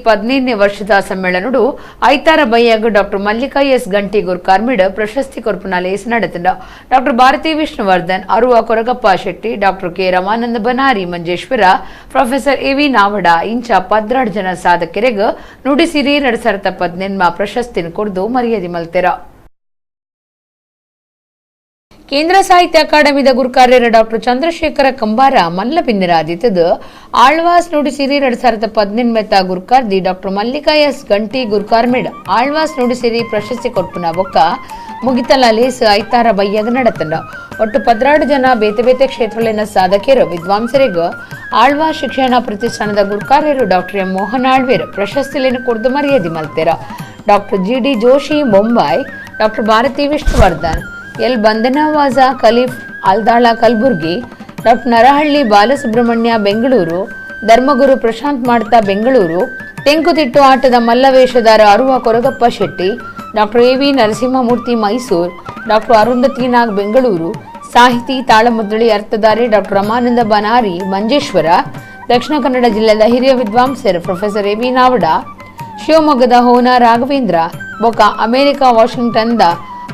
15ನೇ ವರ್ಷದ ಸಮ್ಮೇಳನಡು ಐತಾರ ಬಯ್ಯಾಗ doctor Mallika S ಗಂಟಿ ಗುರ್ಕಾರ್ಮಿಡ್ ಪ್ರಶಸ್ತಿ ಕೊರ್ಪುನ ಲೇಸ್ ನಡೆತಂಡ. Doctor Bharathi Vishnuvardhan, Aruva Koragappa Shetty, doctor K Ramananda Banari Manjeshwar, professor A V Navada ಇಂಚ 12 ಜನ ಸಾಧಕರಿಗೆ ನುಡಿಸಿರಿ 2018 ಪ್ರಶಸ್ತಿನ ಕೊಡ್ದು ಮರ್ಯಾದೆ ಮಲ್ತೆರ. ಕೇಂದ್ರ ಸಾಹಿತ್ಯ ಅಕಾಡೆಮಿದ ಗುರುಕಾರ್ಯರ ಡಾಕ್ಟರ್ ಚಂದ್ರಶೇಖರ ಕಂಬಾರ ಮಲ್ಲ ಬಿನ್ನರಾದಿತ್ತದ ಆಳ್ವಾಸ್ ನುಡಿಸಿರಿ 2018 ಗುರುಕಾರ್ದಿ ಡಾಕ್ಟರ್ ಮಲ್ಲಿಕಾ ಎಸ್ ಗಂಟಿ ಗುರುಕಾರ್ಮಿಡ್ ಆಳ್ವಾಸ್ ನುಡಿಸಿರಿ ಪ್ರಶಸ್ತಿ ಕೊರ್ಪುನ ಬೊಕ್ಕ ಮುಗಿತಲ ಲೇಸ್ ಐತಾರ ಬಯ್ಯಾಗ ನಡತಂಡ. ಒಟ್ಟು 12 ಜನ ಬೇತೆ ಬೇತೆ ಕ್ಷೇತ್ರಗಳಿನ ಸಾಧಕಿಯರು ವಿದ್ವಾಂಸರಿಗೂ ಆಳ್ವಾಸ್ ಶಿಕ್ಷಣ ಪ್ರತಿಷ್ಠಾನದ ಗುರುಕಾರ್ಯರು ಡಾಕ್ಟರ್ ಎಂ ಮೋಹನ್ ಆಳ್ವೇರ್ ಪ್ರಶಸ್ತಿಯನ್ನು ಕೊಡ್ದು ಮರ್ಯಾದೆ ಮಲ್ತೆರ. Doctor G D Joshi Mumbai, doctor Bharathi Vishnuvardhan, L Bandanawaz Khalif Aldal Kalaburagi, doctor Narahalli Balasubramanya Bengaluru, Dharmaguru Prashanth Madtha Bengaluru, Tenkutittu ಆಟದ ಮಲ್ಲವೇಷಧಾರ Aruva Koragappa Shetty, doctor A V Narasimhamurthy Mysuru, doctor Arundhati Nag Bengaluru, ಸಾಹಿತಿ ತಾಳಮದ್ದಳಿ ಅರ್ಥಧಾರಿ doctor Ramananda Banari Manjeshwar, Dakshina Kannada ಜಿಲ್ಲೆಯ ಹಿರಿಯ ವಿದ್ವಾಂಸರು professor A V Navada, ಶಿವಮೊಗ್ಗದ ಹೋನಾ ರಾಘವೇಂದ್ರ ಬೊಕ America ವಾಷಿಂಗ್ಟನ್ದ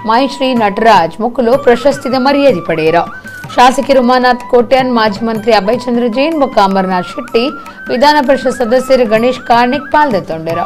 ಮಾಯಿಶ್ರೀ Nataraj ಮುಕ್ಕಲು ಪ್ರಶಸ್ತಿದ ಮರ್ಯಾದೆ ಪಡೆಯರು. ಶಾಸಕಿ ಉಮಾನಾಥ್ ಕೋಟ್ಯಾನ್, ಮಾಜಿ ಮಂತ್ರಿ ಅಭಯಚಂದ್ರ ಜೈನ್ ಬೊಕ್ಕ ಅಮರನಾಥ್ ಶೆಟ್ಟಿ, ವಿಧಾನ ಪರಿಷತ್ ಸದಸ್ಯರು ಗಣೇಶ್ ಕಾರ್ಣಿಕ್ ಪಾಲ್ದೆತ್ತೊಂಡರು.